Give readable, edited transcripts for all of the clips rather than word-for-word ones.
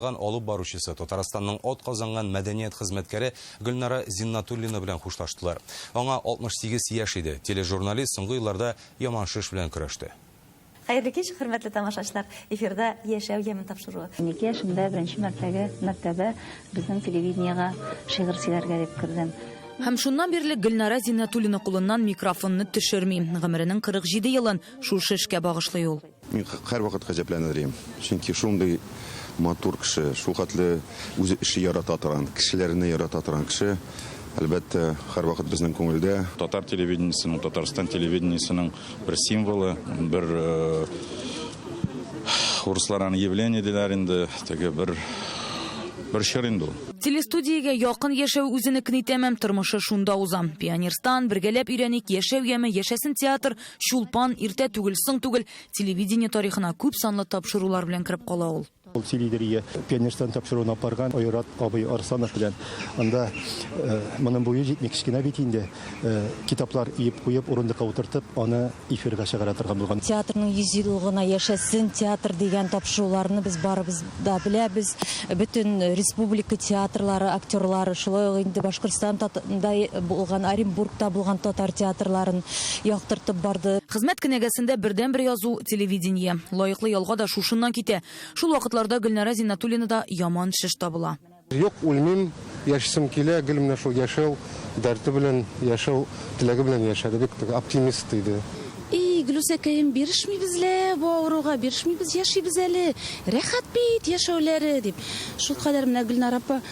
Ган алып баручысы, Татарстанның атказанган мәдәният хезмәткәре Гөлнара Зиннатуллина белән хушлаштылар. Аңа 68 яшь иде. Тележурналист соңгы елларда яман шеш белән көрәште. Хәерле кич, хөрмәтле тамашачылар! Эфирда Яшәү яме тапшыруы. 12 яшемдә беренче мәртәгә, мәртәбә безнең телевидениегә шигырь сөйләргә дип кердем. Һәм шуннан бирле Гөлнара Зиннәтуллина кулыннан микрофонны төшерми. Гомеренең 47 елын шушы эшкә багышлый ул. Мин һәрвакыт гаҗәпләнер идем. Чөнки шундый матур кеше, шулхәтле үзе эше ярата торган, кешеләрне ярата торган кеше, әлбәттә, һәрвакыт безнең күңелдә. Татар телевидениесенең, Татарстан телевидениесенең бер символы, бер урыслар аны явление диләр инде, теге бер бер чор инде ул. Телестудиягә якын яшәү үзенекен итәме, тормышы шунда уза. Пионерстан, бергәләп өйрәник, яшәү яме, яшәсен театр, Чулпан, иртә түгел, соң түгел, телевидение тарихына күп санлы тапшырулар белән кереп кала ул. Ул сөйлидер ие, Пионерстан тапшыруын алып барган Айрат абый Арсланов белән. Анда моның буе җитми, кечкенә бит инде, китаплар өеп куеп, урындыкка утыртып, аны эфирга чыгара торган булган. Театрның 100 еллыгына Яшәсен театр дигән тапшыруларны без барыбыз да беләбез. Бөтен республика театрлары актерлары, шулай ук инде Башкортстанда булган, Оренбургта булган татар театрларын яктыртып барды. Хезмәт кенәгәсендә бердәнбер язу, телевидение. Лаеклы ялга да шушыннан китә. Шул вакытларда Гөлнара Зиннәтуллинада яман шеш табыла. Юк, үлмим, яшисем килә, гел менә шул яшәү дәрте белән, яшәү теләге белән яшәде, бик теге оптимист иде. И, Гөлүсәкәем, бирешмибез лә бу авыруга, бирешмибез, яшибез әле, рәхәт бит яшәүләре, дип. Шулкадәр менә Гөлнара апа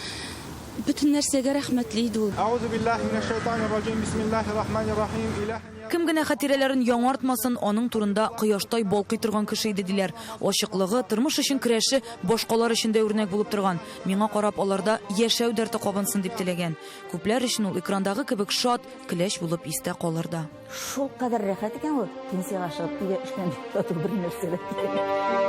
Бөтен нәрсәгә рәхмәтле иде ул. Әгъузу биллаһи минәш шәйтанир раҗим, бисмиллаһир рахманир рахим, илаһин я. Кем генә хатирәләрен яңартмасын, аның турында кояштай балкый торган кеше иде, диләр. Ачыклыгы, тормыш өчен көрәше башкалар өчен дә үрнәк булып торган. Миңа карап, аларда яшәү дәрте кабынсын дип теләгән. Күпләр өчен ул экрандагы кебек шат, көләч булып истә калыр да. Шулкадәр рәхәт икән ул, пенсиягә чыгып, өйдә эшләми яту бернәрсә дә кирәк.